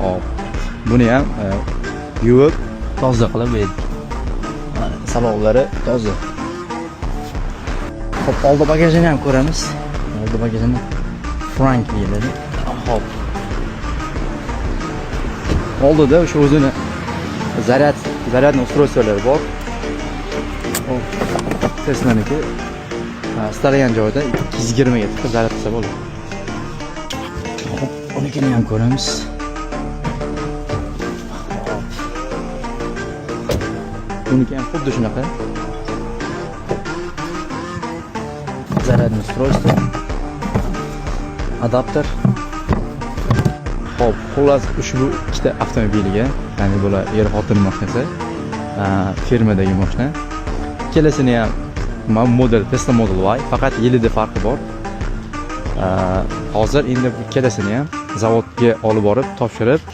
Hop. Buni ham yuvib, toza qilib berdik. Mana, salonlari toza. Hop, oldi bagajini ham ko'ramiz. Oldi bagajini frunk deyiladi. Hop. Oldida o'sha o'zini зарядный устройство lari bor. Hop. Teslaniki istalgan joyda 220 ga tiqib zaryad qilsa bo'ladi. Hop, unikini ham ko'ramiz. Hop. Buniki ham xuddi shunaqa. Зарядное устройство. Adapter. Hop, xullas, ushbu ikkita avtomobiliga, ya'ni bular er xotin mashinasi, firmadagi mashina. Ikkalasini ham model Tesla Model Y, faqat yilida farqi bor. Hozir endi bu ikkalasini ham zavodga olib borib topshirib